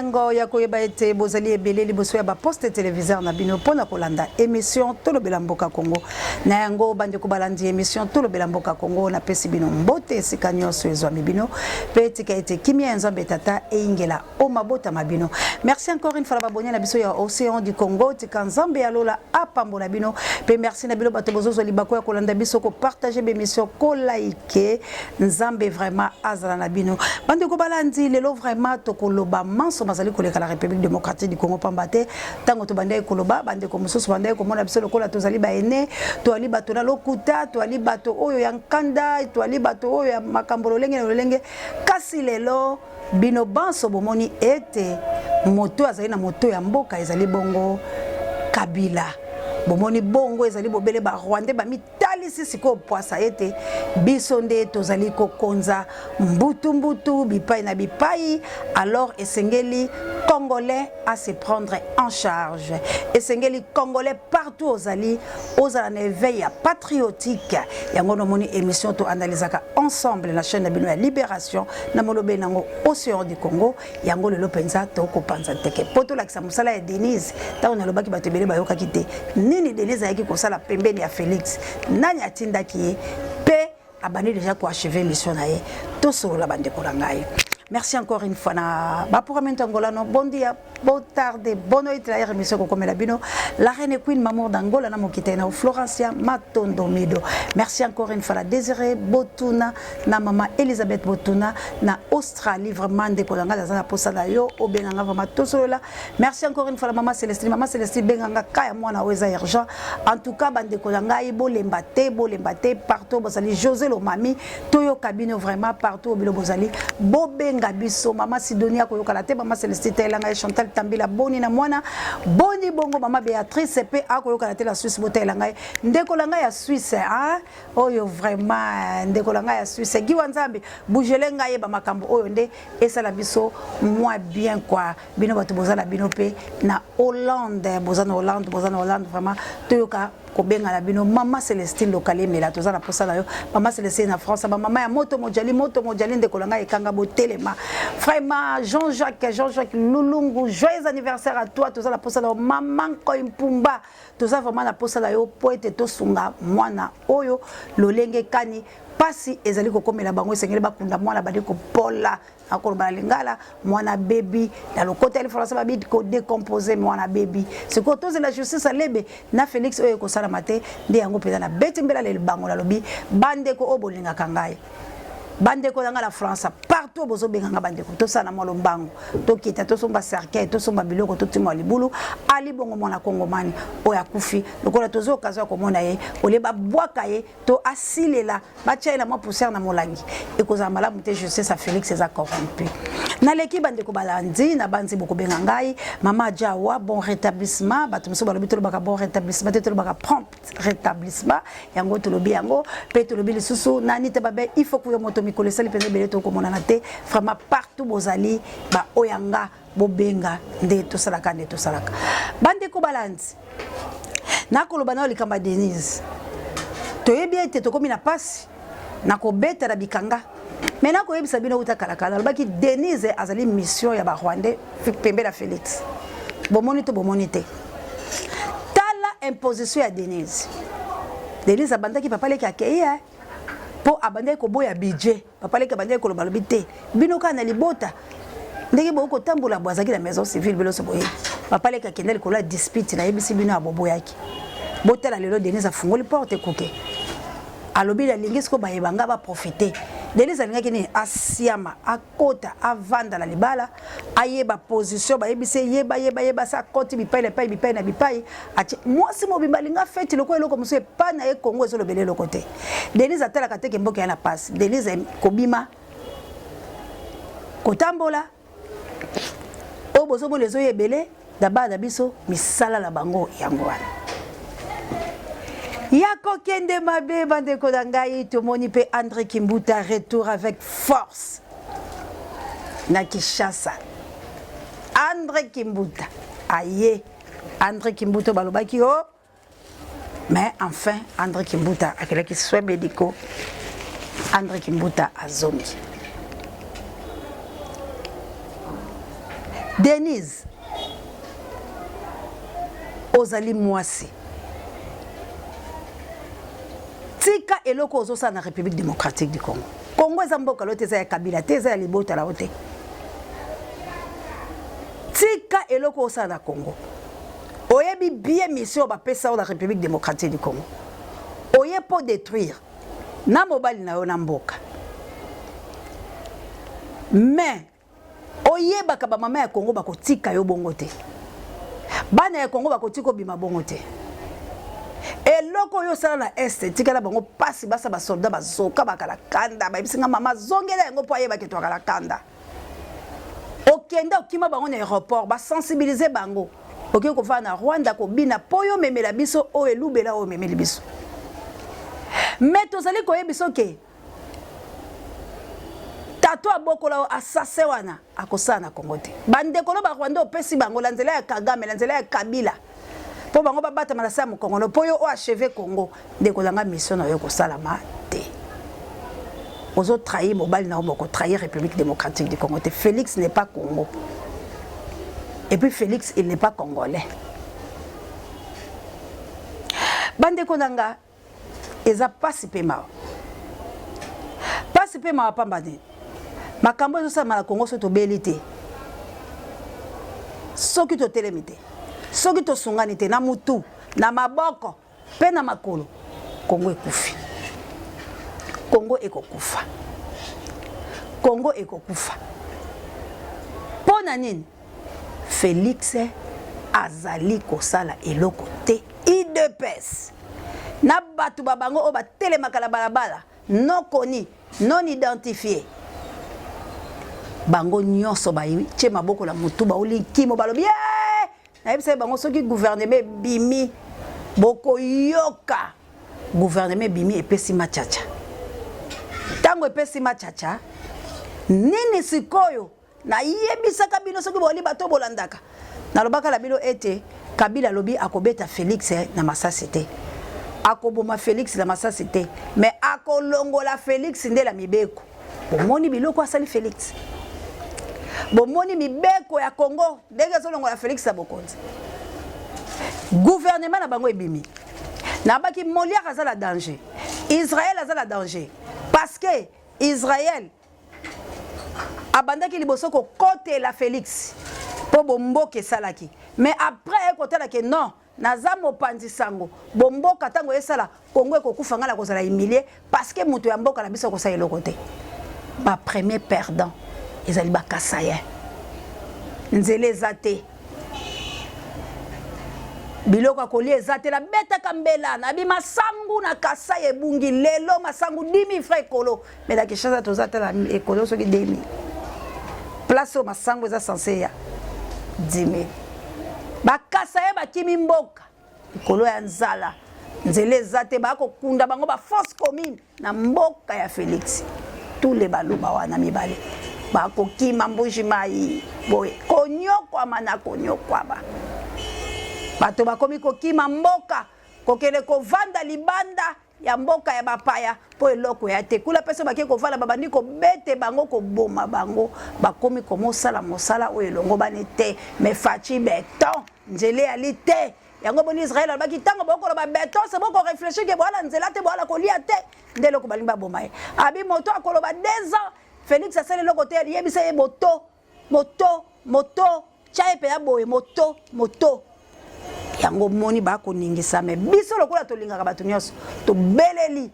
esengo ya koyeba ete bozali ebele liboso ya baposte televiseur na bino mpo na kolanda emission Tolobela Mboka Congo. Na yango bandeko balandi emission Tolobela Mboka Congo, napesi bino mbote esika nyonso ezwami bino mpe tika ete kimia ya Nzambe Tata eyingela o mabota ma bino. Merci encore une fois na babonne na biso ya Ocean du Congo, tika Nzambe ya lola apambola bino mpe merci na bino bato bozozwa libaku ya kolanda biso, kopartage bemission, kolaike. Nzambe vraiment azala na bino. Bandeko balandi lelo vraiment tokoloba manso mazali koleka la République démocratique du Congo pamba te tango tobandaki koloba bandeko mosusu bandaki komona biso lokola tozali baene, toali bato na lokuta, toali bato oyo ya nkanda, toali bato oyo ya makambo lolenge na lolenge, kasi lelo bino banso bomoni ete moto azali na moto ya mboka ezali bongo Kabila. Bomoni bongo ezali bobele ba Rwandais ba Talisi sikoyo pwasa ete biso nde tozali kokonza mbutu mbutu bipai na bipai, alors esengeli congolais a se prendre en charge. Esengeli congolais partout ozali ozala na éveil ya patriotique. Yango nomoni émission to analysaka ensemble na chaîne na bino ya Libération na molobeli nango Océan du Congo. Yango lelo penza tokopanza nteke mpo tolakisa mosala ya Denise. Ntango nalobaki bato ebele bayokaki te nini Denise ayaki kosala pembeni ya Felix, nani atindaki ye mpe abandi deja koacheve mission na ye. Tosolola bandeko na ngai. Merci encore une fois na bapuramento angolano. Bon dia, bon tarde, bonne noite la émission kokomela bino. La reine Queen Mamour d'Angola na mokita na Florencia Matondo Mido. Merci encore une fois la Désirée Botuna na mama Elisabeth Botuna na Australie. Vraiment ndeko na ngai naza na posa na yo, obenga nga vraiment tosolola. Merci encore une fois la mama Célestine. Mama Célestine benga nga kaya mwana oyo eza urgent. En tout cas bandeko na ngai bolemba te, bolemba te partout bozali. José Lomami toyoka bino vraiment partout bino bozali, bobenga biso. Mama Sidonia akoyokana te, mama Célestine tayela ngai, Chantal Tambila boni na mwana boni bongo, mama Béatrice pe akoyokana te la Suisse, botayela ngai ndeko na ngai ya Suisse, hein? Oyo vraiment ndeko na ngai ya Suisse Giwa Nzambe bougele ngai yeba makambo oyo nde esala biso moins bien quoi. Bino bato boza na bino pe na Hollande, boza na Hollande, boza na Hollande vraiment toyoka kobenga na bino. Mama Celestine Lokalemela toza na posa na yo. Mama Celestine na France, ba mama ya moto mojali, moto mojali ndeko na ngai ekanga botelema vraiment. Jean-Jacques, Jean-Jacques Lulungu, joyeux anniversaire à toi, toza na posa na yo. Mama Nkoy Mpumba toza vraiment na posa na yo po ete tosunga mwana oyo lolenge kani pasi ezali kokomela bango. Esengeli bakunda mwana bali kopola, akoloba na lingala mwana bebi, na lokota ya lifalanse babi kodécompose mwana bebi. Sikoyo tozela justice alebe na Félix oyo ekosalama te nde yango mpenza nabeti mbela lelo bango. Nalobi bandeko oyo bolingaka ngai, bandeko na ngai na France partout bozobenga nga bandeko, tosala na mwa lombango, tokita tosomba cercueil, tosomba biloko, totimwa libulu ali bongo mwana kongomani oyo akufi. Lokola tozwi occasion ya komona ye, olie babwaka ye to asilela batia ye na mwa poussière na molangi, ekozala malamu te. Justice ya Félix eza corrompu. Naleki bandeko balandi na banzi bokobenga ngai. Mama Jawa, bon rétablissement. Bato mosusu balobi tolobaka bon rétablissement te, tolobaka prompt rétablissement. Yango tolobi yango mpe tolobi lisusu nani te babe il faut kuyo moto mikolo esali mpenza ebele tokomonana te. Vraiment partout bozali baoyo nga bobenga nde tosalaka, nde tosalaka. Bandeko balandi, nakoloba nayo likambo ya Denise. Toyebi ete tokomi na pasi na kobeta na bikanga, me nakoyebisa bino uta kalakala nalobaki Denise azali mission ya barwandais pembe na Félix. Bomoni to bomoni te, tala imposition ya Denise. Denise abandaki papa leki akei mpo abandaki koboya budget. Papa leki abandaki koloba, alobi te bino kaka na libota ndenge bokoki kotambola bo azalaki na maison civile bino nyonso boyebi. Papa leki akenda likolo ya dispute, nayebisi bino ya boboyaki. Botala lelo Denise afungoli porte ekuke, alobi alingi sikoyo bayeba nga baprofite. Denise alingaki nini? Asiama akota avanda na libala, ayeba position, bayebisi ye yeba yeba yeba, sa akoti bipai na bipai, bipai na bipai, atie mwasi mobimba alinga feti lokola eloko mosusu epai na ye. Kongo ezolobela eloko te. Denise atalaka te ke mboka ya na pasi. Denise kobima kotambola oyo bozomona ezoya ebele na bana na biso, misala na bango yango wana ya kokende mabe. Bandeko na ngai, tomoni mpe André Kimbuta retour avec force na Kinshasa. André Kimbuta aye. André Kimbuta balobaki o, mais enfin André Kimbuta akelaki soins médicaux. André Kimbuta azongi. Denise, ozali mwasi. Tika eloko ozosala na République démocratique du Congo. Congo eza mboka lo te, eza ya Kabila te, eza ya libota la yo te. Tika eloko osala na Congo. Oyebi bien mission bapesa yo na République démocratique du Congo. Oye po détruire na mobali na yo na mboka. Mais oyebaka ba mama ya Congo bakotika yo bongo te. Bana ya Congo bakotika obima bongo te. Eloko oyo osala na est etikala bango pasi basa ba soldat bazoka bakala kanda bayebisi nga mama zongela yango mpo ayebaki twakala kanda. Okenda okima bango na aéroport ba sensibiliser bango okoki kofanda na Rwanda kobina mpo yo omemela biso oyo elubela oyo omemeli biso. Mais tozali koyebisa ke tato abokola yo assassin wana akosala na Congo te. Bandeko no ba Rwanda opesi bango na nzela ya Kagame na nzela ya Kabila mpo bango babatama na se ya mokongo mpo yo oacheve Congo. Ndeko na nga mission na yo ekosalama te. Ozo trahir mobali na yo moko, trahir République démocratique du Congo te. Félix n'est pas Congo. Et puis Félix, il n'est pas congolais. Bandeko na nga eza pasi pe mawa. Pasi pe mawa pamba nini? Makambo ezosalama na Congo soki tobeli te. Soki totelemi te. Soki tosungani te na mutu, na maboko pe na makolo, Congo ekufi. Congo ekokufa. Congo ekokufa. Mpo na nini? Felix azali kosala eloko te. UDPS na bato ba bango oyo batelemaka na balabala non connu, non identifié, bango nyonso batie maboko na motu, baoli nkimo, balobi ee nayebisaki bango soki gouvernement ebimi bokoyoka. Gouvernement ebimi epesi machacha. Ntango epesi machacha nini sikoyo? Nayebisaka bino soki boli bato bolandaka, nalobaka na bino ete Kabila alobi akobeta Felix na masasi te, akoboma Felix na masasi te, mais akolongola Felix nde na mibeko. Bomoni biloko asali Felix, bomoni mibeko ya Congo ndenge ezolongola Felix na bokonzi. Gouvernement na bango ebimi, nabaki Molière aza na danger, Israël aza na danger parce que Israël abandaki liboso kokotela Felix mpo bomboka esalaki, mais après aye kotala ke non, naza mopanzi sango bomboka ntango esala Congo ekokufa, ngai nakozala humilie parce que moto ya mboka na biso akosala eloko te. Ba premier perdant ezali ba Kasaïens, nzela eza te, biloko ya kolia eza te. Nabetaka mbela nabi masangu na Kasai ebungi lelo, masangu 10 000 francs ekolo, mais na Kinshasa toza ata na ekolo soki 2 000 place oyo masangu eza censé ya 10 000. Ba Kasaïens bakimi mboka likolo ya nzala, nzela eza te, bakokunda bango ba fosse commune na mboka ya Felix. Tous les baluba wana mibale bakokima Mbuji Mayi boye, konyokwama na konyokwama. Bato bakomi kokima mboka, kokende kovanda libanda ya mboka ya bapaya mpo eloko ya te kuna. Mpe so bake kovanda, babandi kobete bango, koboma bango, bakomi komosala mosala oyo elongobani te. Mais Fatshi beton, nzela eyali te. Yango boni Israël alobaki ntango bokoloba beton, se boko réfléchir ke boala nzela te, boala kolia te, nde eloko balingi baboma ye. Abi moto akoloba 2 ans Félix asali eloko te, yebisa ye moto moto moto tya ye mpenza boye moto moto yango moni bakoningisa. Me biso lokola tolingaka bato nyonso tobeleli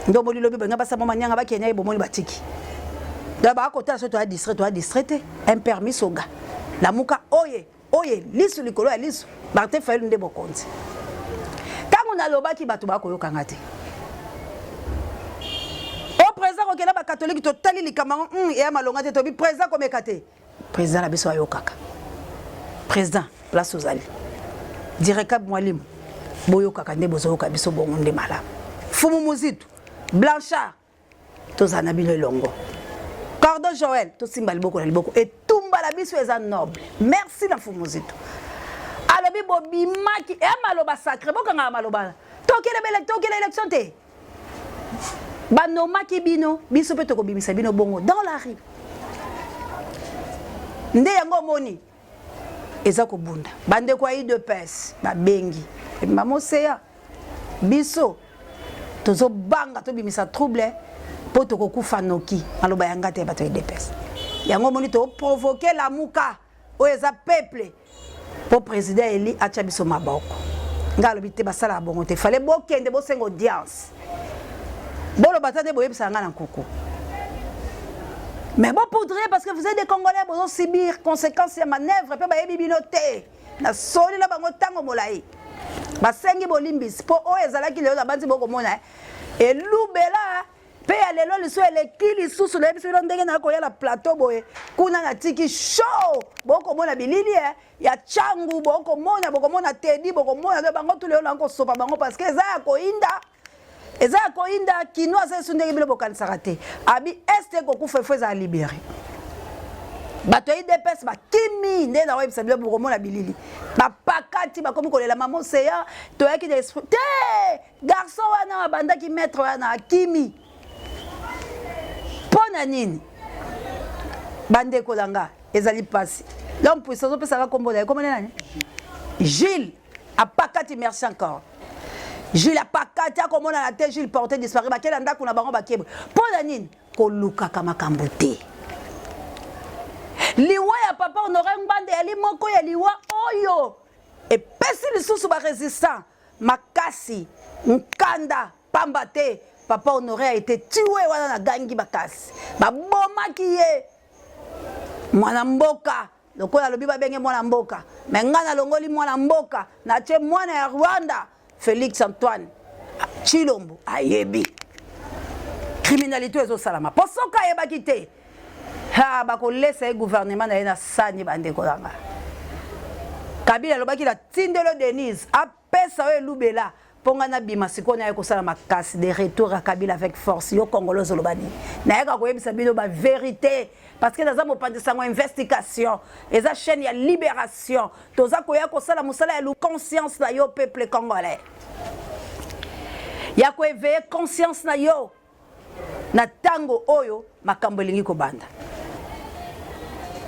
nde omoni lobi balinga basama manyanga bakenya ye, bomoni batiki donc bakotala so toya distrait, toya distrait te. Un permis soga lamuka oye oye lisu likolo ya lisu Martin Fayulu nde bokonzi. Ntango nalobaki bato bakoyokanga te. O président kokenda bakatolike totali likambo yango eya malonga te, tobi président komeka te. Président na biso ayokaka. Président place ozali direcab mwalimu boyokaka nde bozoyoka biso bongo nde malamu. Fumu Muzitu Blanchard tozala na bino elongo. Cordon Joël tosimba liboko na liboko, etumba na biso eza noble. Merci na Fumu Muzitu alobi bobimaki e maloba sacré, bokangaka maloba, tokele tokele élection te, banomaki bino, biso mpe tokobimisa bino bongo dans la rue. Nde yango omoni eza kobunda. Bandeko ya UDPS babengi mama Oseya, biso tozobanga tobimisa trouble mpo tokokufa noki. Maloba ya nga te, ya bato ya UDPS. Yango omoni toprovoke Lamuka oyo eza peuple mpo président eli atya biso maboko. Nga alobi te, basalaka bongo te. Fale bokende bosenga audience, boloba ta nde boyebisaka nga na nkuku. Mais bopoudre parce que vous êtes des Congolais, bozosubir conséquence ya manœuvre mpe bayebi bino te. Nasoli na bango ntango molai, basengi bolimbisi mpo oyo ezalaki lelo. Na banzi bokomona elubela mpe ya lelo liso eleki lisusu. Nayebisi bino ndenge nakoya na plateau boye, kuna natiki show, bokomona bilili ya Changu, bokomona, bokomona Tedi, bokomona to bango tu. Lelo nakosopa bango parce que eza ya koyinda, eza ya koyinda. Kino aza esu ndenge bino bokanisaka te. Abi Est ekokufa, efo ezala libéré. Bato ya UDPS bakimi nde nakoyebisa bino, bokomona bilili bapakati bakomi kolela: "Mama Oseya, toyaki na esprit te." Garçon wana abandaki maître wana akimi mpo na nini? Bandeko na nga, ezali mpasi. L'homme puissant azopesaka nkombo na ye, kombo nani? Gilles apakati. Merci encore Gilles apakati, akomonana te. Gilles porté disparu. Bakela ndako na bango, bakebwe mpo na nini? Kolukaka makambo te. Liwa ya papa Honoré Ngbanda yali moko ya liwa oyo epesi lisusu barésistant makasi nkanda, pamba te papa Honoré a été tué wana na gangi makasi, babomaki ye. Mwana mboka, lokola alobi babenge mwana mboka, me ngai nalongoli mwana mboka, natie mwana ya Rwanda. Félix Antoine Tshilombo ayebi criminalité ezosalama, mpo soki ayebaki te, ha bakolesa ye gouvernement na ye na sani. Bandeko na nga, Kabila alobaki na tindelo Denise apesa oyo elubela mpo ngai nabima. Sikoyo naye kosala makasi de retour ya Kabila avec force. Yo Congolo, ozoloba nini? Nayaka koyebisa bino bavérité parce que naza mopanzi sango investigation. Eza chaîne ya libération. Toza koya kosala mosala ya conscience na yo, peuple congolais, ya koéveiller conscience na yo na ntango oyo makambo elingi kobanda.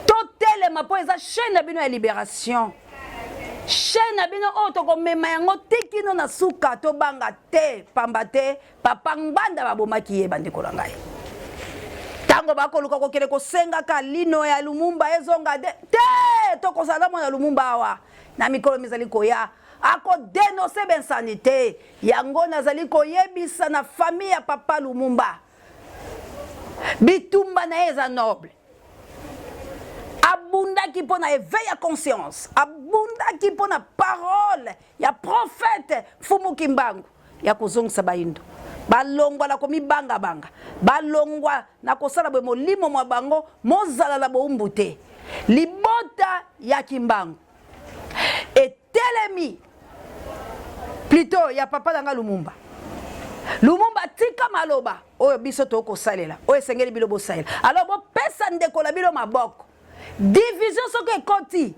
Totelema mpo eza chaîne na bino ya libération, chaîne na bino oyo tokomema yango tikino na suka. Tobanga te, pamba te papa Ngbanda babomaki ye. Bandeko na ngai, ntango bakoluka kokende kosengaka lino ya Lumumba ezonga de te, tokozala mwana Lumumba awa na mikolo mizali koya, akodénoncer bainsanité yango. Nazali koyebisa na famille ya papa Lumumba, bitumba na ye eza noble. Abundaki mpo na éveil ya conscience, abundaki mpo na parole ya prophète Mfumu Kimbangu ya kozongisa bayindo balongwa na komibangabanga, balongwa na kosala boye molimo mwa bango mozala na bowumbu te. Libota ya Kimbangu etelemi, plutôt ya papa na nga Lumumba. Lumumba tika maloba oyo biso tokosalela, oyo esengeli bino bosalela. Alors bopesa ndeko na bino maboko. Division soki ekoti,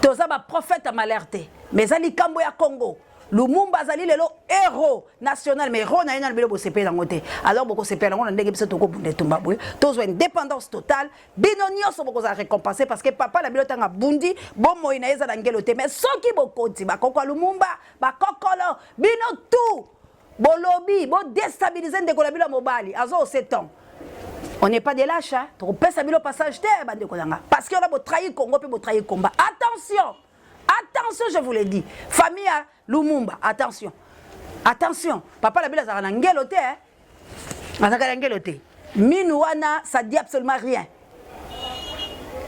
toza baprophète ya malheur te, mais eza likambo ya Congo. Lumumba azali lelo héros national, mais héros na ye nano bino bosepela yango te. Alors bokosepela yango na ndenge biso tokobunda etumba boye, tozwa indépendance totale. Bino nyonso bokozala récompensé parce que papa na bino, ntango abundi, bomoi na ye eza na ngelo te. Mais soki bokoti bakoko ya Lumumba, bakokolo bino tout bolobi bodéstabiliser ndeko na bino ya mobali azo o 7 ans, on n'est pas des lâches, hein? Tokopesa bino passage te, bandeko na nga, parce que wana botrahi Congo mpe botrahi combat. Attention, attention, je vous le dis, famille ya Lumumba, attention, attention. Papa na bino azalaka na ngelo te, eh? Azalaka na ngelo te. Minu wana, ça dit absolument rien,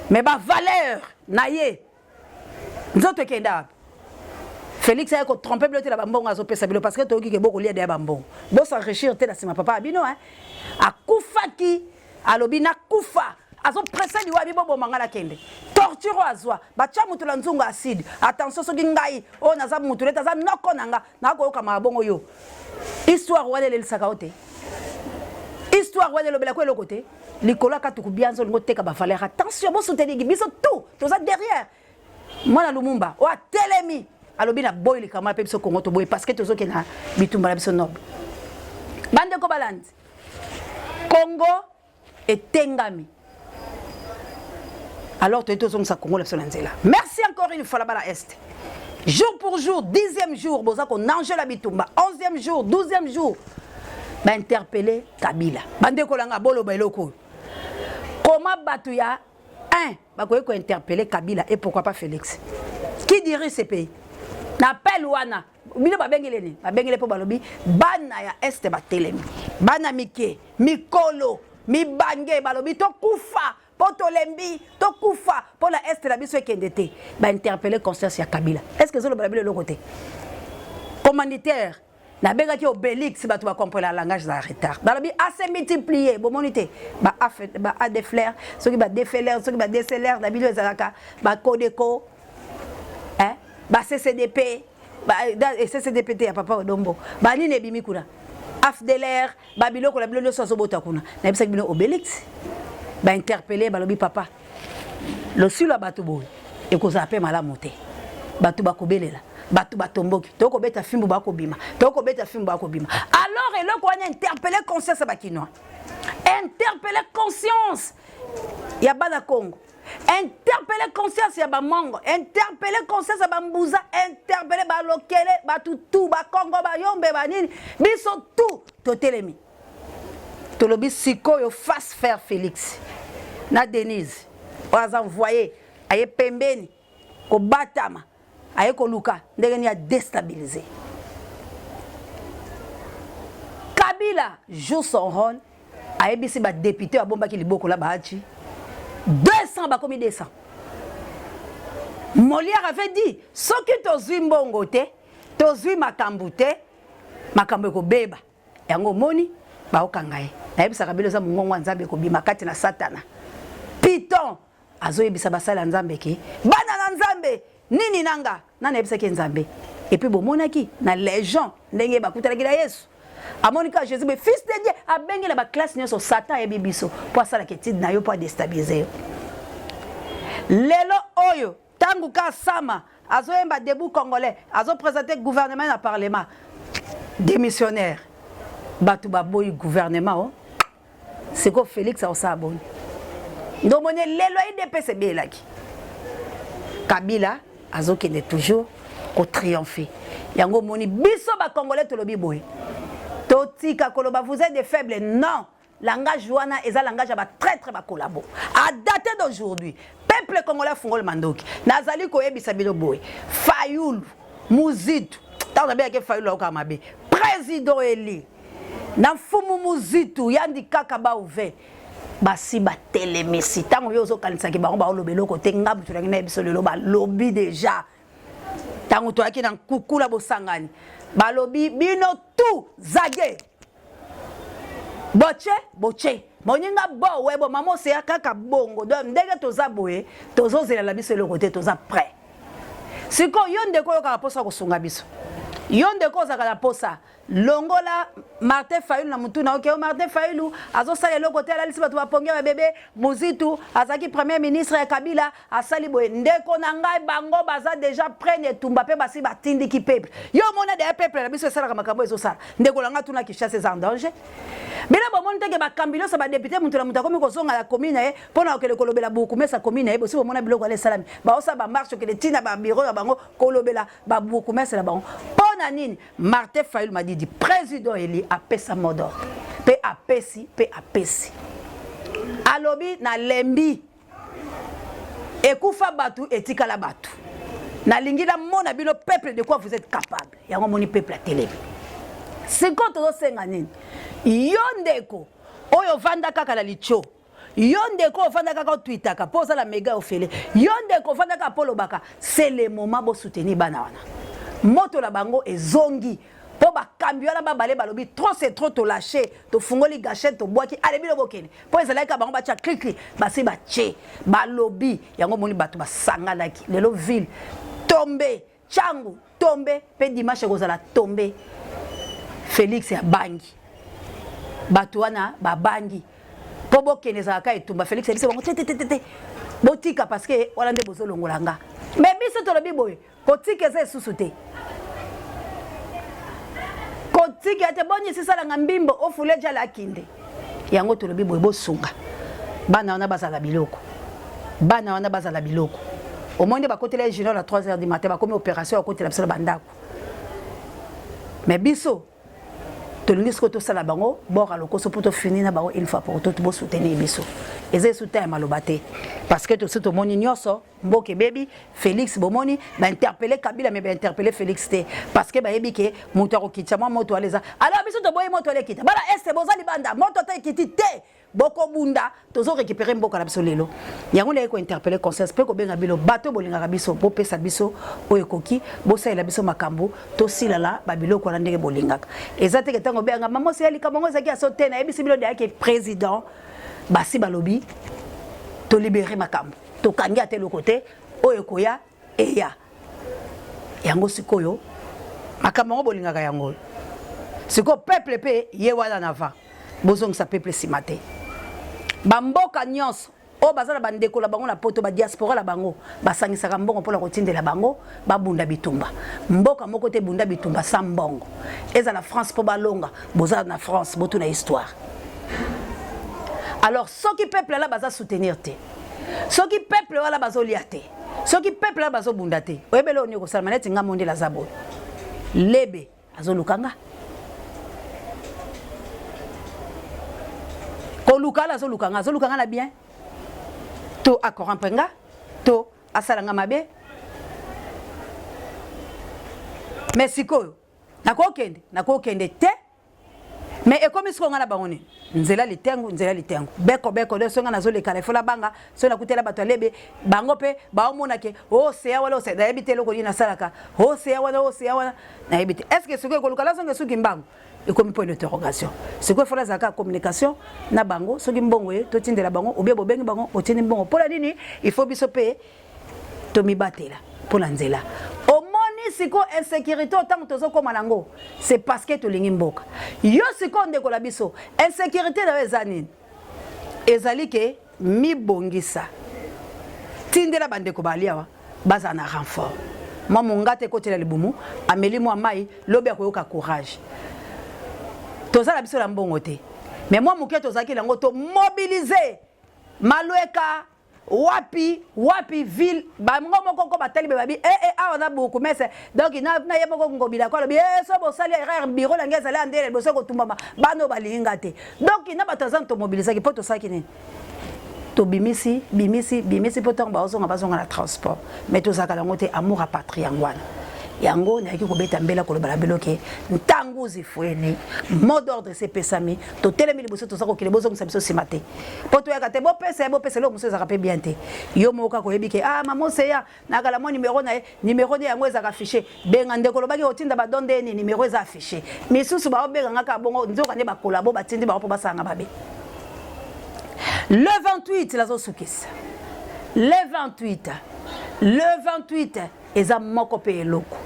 mais bavaleur na ye, nzoto ekenda wapi? Félix aye kotromper bino te na bambongo azopesa bino, parce que toyoki ke bokolia deya bambongo, bos'enrichir te na nsima. Papa ya bino akufaki, alobi nakufa, azopresser liwa, bi boboma ngai nakende. Torture oyo azwa, batya mutu na nzungu acide. Attention, soki ngai oyo naza mutu neti aza noko na nga, nakoyokama bongo. Yo, histoire wana elelisaka yo te, histoire wana elobelako eloko te. Likolo akatuku bianza, olingi oteka bavaleur. Attention, bosoutenir biso tout, toza derrière mwana Lumumba oyo atelemi, alobi na boyi likambo mpe biso Kongo toboyi, parce que tozokende na bitumba na biso noble. Bandeko balandi, Kongo etengami. Alors toye tozongisa Congo na biso na nzela. Merci encore une fois là-bas na Est. Jour pour jour, dixième jour, boza ko nanger bitumba, onzième jour, douzième jour, ba interpeller Kabila. Bandeko langa boloba eloko. Comment bato ya 1 bakoki ko interpeller Kabila et pourquoi pas Félix qui dirige ce pays? Na appel wana bino babengele nini? Babengele mpo balobi bana ya Est batelemi, bana mike, mikolo, mibange balobi tokufa mpo tolembi, tokufa mpo na Est na biso ekende te. Ba interpeller conscience ya Kabila. Est-ce que ezolobela bino eloko te? Commanditaire nabengaki Obélix, bato bacomprendre langage na retard. Balobi ase multiplier, bomoni te ba ADFLR, soki ba DFLR, soki ba DCLR na bino ezalaka ba Codeco, ba CCDP, CCDP te ya papa Odombo, banini ebimi kuna, AFDLR, babiloko na bino nyonso azobota kuna. Nayebisaki bino Obélix bainterpeller, balobi papa losilo ya bato boye ekozala mpe malamu te. Bato bakobelela, bato batomboki, tokobeta fimbu bakobima, tokobeta fimbu bakobima. Alors eloko wana interpeller conscience ya bakinois, interpeller conscience ya bana Congo, interpeller conscience ya bamongo, interpeller conscience ya bambuza, interpeller balokele, bato tu bakongo, bayombe, banini, biso tu totelemi, tolobi sikoyo face faire Félix na Denise oyo aza envoyé, aye pembeni kobatama, aye koluka ndenge nini adéstabiliser. Kabila joue son rôle, ayebisi badéputé abombaki liboko la Bahati 200 bakomi 200. Molière avait dit soki tozwi mbongo te, tozwi makambo te, makambo ekobeba. Yango omoni baokanga ye. Nayebisaka bino eza mongongo ya Nzambe ekobima kati na Satana. Piton azoyebisa basali ya Nzambe ke bana na Nzambe nini nanga nani ayebisaki Nzambe. Et puis bomonaki na légion ndenge bakutanaki na Yesu, amoni kaka Jésus be fils de Dieu, abengela baclasse nyonso. Satan ayebi biso mpo asalaka étude na yo mpo adéstabiliser yo. Lelo oyo ntango ka sama azoyemba debout congolais, azoprésente gouvernement na parlement démissionnaire, bato baboyi gouvernement o sikoyo Félix akosala boni? Ndomoni lelo UDPS ebeyelaki Kabila, azokende toujours kotriompher. Yango omoni biso bacongolais tolobi boye, totika koloba vous êtes des faibles. Non, langage wana eza langage ya batraître, bacollabo. À date d'aujourd'hui, peuple congolais afungoli mandoki. Nazali koyebisa bino boye, Fayulu, Muzitu, ntango nabengaki Fayulu aokaka mabe, président élu na mfumu Muzitu yandi kaka bauve basi batelemisi. Ntango yo ozokanisaki bango baoloba eloko te, nga butu nangi na biso lelo balobi déjà. Ntango toyaki na nkukula bosangani, balobi bino tu zage boce boce moninga bo webo mama oseya kaka bongo. Donc ndenge toza boye, tozozelela biso eloko te, toza prêt. Sikoyo yo ndeko oyokaka mposa kosunga biso, yo ndeko ozalaka na mposa, longola Martin Fayulu na mutu na oke. Martin Fayulu azosala eloko te, alalisi bato bapongi ya babebe. Muzitu azalaki premier ministre ya Kabila, asali boye. Ndeko na ngai, bango baza déjà prêt na etumba mpe basi batindiki peuple. Yo omona deya peuple na biso esalaka makambo ezosala. Ndeko na ngai, tuna Kinshasa eza en danger. Bino bomoni teke bakambi nyonso, badéputé, moto na moto akomi kozonga na commune na ye mpo na kokende kolobela bourgmestre commune na ye. Bosi bomona biloko wana esalami, baosala bamarche okende ntina babureau na bango kolobela babourgmestre na bango. Mpo na nini? Martin Fayulu Madidi, président élu, apesa mot d'ordre mpe apesi mpe apesi, alobi nalembi ekufa bato etikala bato, nalingi namona bino peuple de quoi vous êtes capable. Yango moni peuple atelemi. Sikoyo tozosenga nini? Yo ndeko oyo ovanda kaka na litio, yo ndeko ovanda kaka otwitaka mpo oza na mega ofele, yo ndeko ovanda kaka mpo olobaka, c'est le moment bosoutenir bana wana. Moto na bango ezongi mpo bakambi wana babale balobi trop c'est trop, tolâcher, tofungoli gâchette, tobwaki, ale bino bokende. Mpo ezalaki kaka bango batya krikri, basi batie, balobi yango. Omoni bato basanganaki lelo, ville tombe, Tshangu tombe, mpe dimanche ekozala tombe. Félix abangi bato wana, babangi mpo bokende ezalaka etumba. Félix ayebisi bango te te te te, botika, parce que wana nde bozolongola nga. Mais biso tolobi boye, kotika eza lisusu te, kotika te. Boni esisalanga mbimbo ofule jala akinde. Yango tolobi boye, bosunga bana wana bazala biloko. Bana wana bazala biloko. Omoni nde bakotela ye junior na 3 heures du matin, bakomi operation ya kokotela biso na bandako. Mais biso tolingi sikoyo tosala bango bord ya lokoso mpo tofini na bango une fois pour toutes. Bosoutenir biso, eza esu ta ya maloba te, parce que tosi tomoni nyonso, mboka ebebi. Félix, bomoni bainterpeller Kabila, mais bainterpeller Félix te, parce que bayebi ke moto akokitisa mwa moto wana eza. Alors biso toboyi moto wana ekita. Bana este boza libanda, moto ata ekiti te, bokobunda. Tozo récupérer mboka na biso lelo. Yango naye kointerpeller conscience mpe kobenga bino bato bolingaka biso, bopesa biso oyo ekoki, bosalela biso makambo, tosilala babiloko wana ndenge bolingaka. Eza teke ntango obenganga mama oseya likambo yango ezalaki ya so te. Nayebisi bino deyaki président basi balobi tolibérer makambo, tokangi ata eloko te. Oyo ekoya eya yango. Sikoyo makambo yango bolingaka yango. Sikoyo peuple mpe ye wana na va bozongisa peuple nsima te. Bamboka nyonso oyo baza na bandeko na bango na poto, badiaspora na bango, basangisaka mbongo mpona kotindela bango babunda bitumba. Mboka moko te bunda bitumba sa mbongo. Ezala France mpo balonga, boza na France, botuna histoire. Alors soki peuple ala baza soutenir te, soki peuple wana bazolia te, soki peuple wana bazobunda te, oyebele oyo nini kosalama. Neti nga mondele aza boye, lebe azoluka nga, koluka ala azoluka nga, azoluka nga na bien to acorrompre nga to asala nga mabe. Mais sikoyo nakokende, nakokende te. Mais ekomi sikoyo nga na bango nini? Nzela litengu, nzela litengu, beko beko de. So nga nazolekala ifo nabanga. So nakutela bato ya lebe, bango mpe baomona ke oseya wana oseya, nayebi te eloko nini nasalaka. Oseya wana, oseya wana, nayebi te. Est ce que sikoyo ekoluka nazonga esuki mbangu? Ekomi point d'interrogation. Sikoyo fo nazalaka communication na bango. Soki mbongo ye, totindela bango, obie bobengi bango, botindi mbongo. Mpo na nini? Il faut biso mpe tomibatela mpo na nzela. Omoni sikoyo insécurité ntango tozokóma nango, c'est parce que tolingi mboka. Yo sikoyo, ndeko na biso, insécurité na yo eza nini? Ezali ke mibongisa, tindela bandeko bali awa bazala na renfort. Mwa mongata ekotela libumu, ameli mwa mai, lobi akoyoka courage. Tozala biso na mbongo te, mais mwa moke tozalaki nango, tomobiliser Malweka, wapi wapi ville, bango moko ko batali be babi eh, eh, awa na bourgmestre. Donc na, na ye moko Ngobila ko alobi eh, so bosali erreur, bureau na ngai ezali andele liboso kotumbama, bana oyo balingi nga te. Donc na bato aza tomobilisaki mpo tosalaki nini? Tobimisi, bimisi, bimisi mpo ntango bazonga, bazonga na transport. Mais tozalaka nango te. Amour ya patrie yango wana. Yango nayaki kobeta mbela, koloba na bino ke ntango zifweni, mot d'ordre esepesami, totelemi liboso, toza kokende. Bozongisa biso nsima te mpo toyaka te. Bopesa ye, bopesa eloko mosusu ezalaka mpe bien te. Yo moko kaka oyebi ke ah, mama Oseya nakala mwa nimero na ye, nimero nde yango ezalaka affiché. Benga ndeko, olobaki otinda badon nde ni nimero eza affiché. Misusu baobenga kaka bongo, nzoka nde bakolabo batindi bango mpo basalanga mabe. Le 28 nazosukisa, le 28, le 28 eza moko mpe eloko.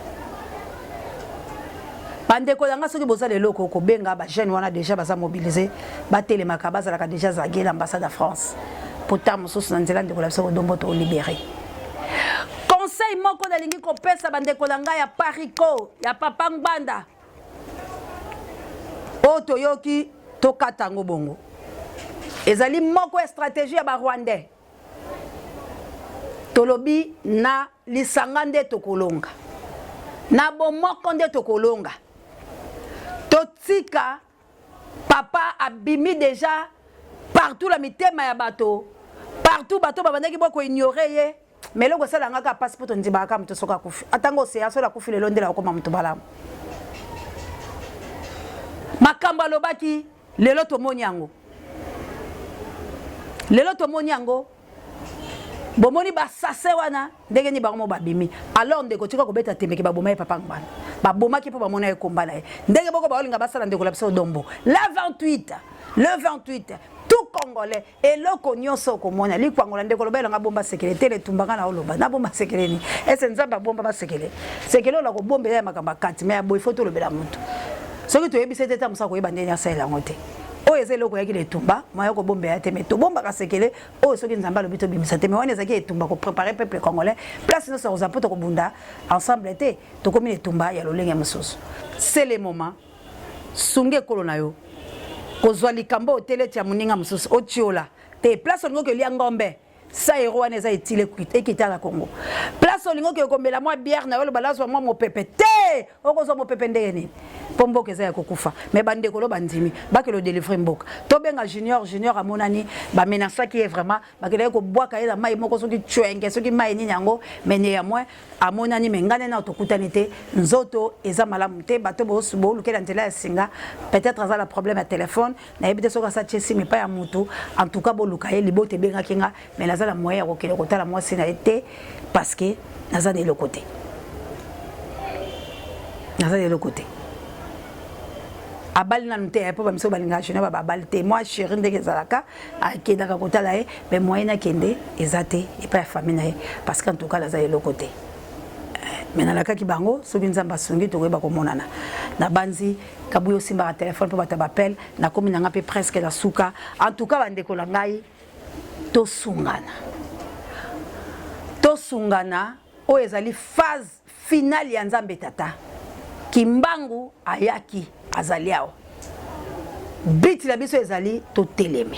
Bandeko na nga, soki bozala eloko kobenga bajeune wana, déjà baza mobilisé, batelemaka, bazalaka déjà zage na ambassade ya France po ta mosusu na nzela ndeko na biso Kodombo tolibérer. Conseil moko nalingi kopesa bandeko na ngai ya Apareco ya papa Ngbanda oyo toyoki, tokata yango bongo. Ezali moko ya stratégie ya Barwandais. Tolobi na lisanga nde tokolonga, na bomoko nde tokolonga. Totika papa abimi déjà partout na mitema ya bato partout. Bato babandaki bo koignorer ye, mais eloko esalanga kaka mpasi mpo tondimaka kaka moto soki akufi, atango oseya soki akufi lelo ndela okoma moto malamu. Makambo alobaki, lelo tomoni yango, lelo tomoni yango. Bomoni basase wana ndenge nini bango mo babimi. Alors ndeko, tika kobeta tembeke. Baboma ye papa Ngbanda, babomaki mpo bamona ye komba na ye ndenge boko baolinga basala ndeko na biso Dombo. Le 28, le 28, tout Congolais, eloko nyonso okomona likwangola. Ndeko, loba elanga bomba sekele te, letumbanga na oloba nabomba sekele nini? Ese Nzambe abomba basekele? Sekele oyo nakobombela ya makambo akati me ya boye, fo tolobela motu. Soki toyebisa ete ta mosa koyeba ndenge asalela yango te. Oyo eza eloko oyaki na etumba moya kobombela te, me tobombaka sekele oyo soki Nzambe alobi tobimisa te. Me wana ezalaki etumba kopréparer peuple congolais place nyonso akozala mpo tokobunda ensemble te. Tokomi na etumba ya lolenge mosusu. C'est le moment. Sunga ekolo na yo. Kozwa likambo oyo teleti ya moninga mosusu otiola te, place olingi okelia ngombe. 100 euro wana eza etile ekita na Congo. Place olingi okende komela mwa bière na yo oloba nazwa mwa mopepe te, okozwa mopepe ndenge nini? Mpo mboka eza ya kokufa. Mais bandeko lo bandimi bakende odelivre mboka. Tobenga Junior, Junior amonani bamenasaki ye vraiment, bakendaki kobwaka ye na mai moko soki tshwenge soki mai nini yango, mais néanmoins amonani. Mais ngai nena tokutani te, nzoto eza malamu te. Bato bolukela nzela ya singa, peut-être aza na problème ya téléphone, nayebi te soki asa tie sim epai ya mutu. En tout cas boluka ye. Libota ebengaki nga, mais naza na moyen ya kokende kotala mwasi na ye te, parce que naza na eloko te, naza na eloko te. Abali nanu te, mpo bamiso balingaka junior babali te. Moi chéri ndenge ezalaka, akendaka kotala ye, mais moyen nakende eza te epai ya famille na ye, parce que en tout cas naza eloko te. Mais nalakaki bango, soki Nzambe asungi, tokoyeba komonana. Nabanzi Kabuya osimbaka telefone mpo bato bapele. Nakomi na nga mpe presque na suka. En tout cas bandeko na ngai, tosungana, tosungana. Oyo ezali phase finale ya Nzambe Tata Kimbangu ayaki, azali awa. Biti na biso ezali toteleme.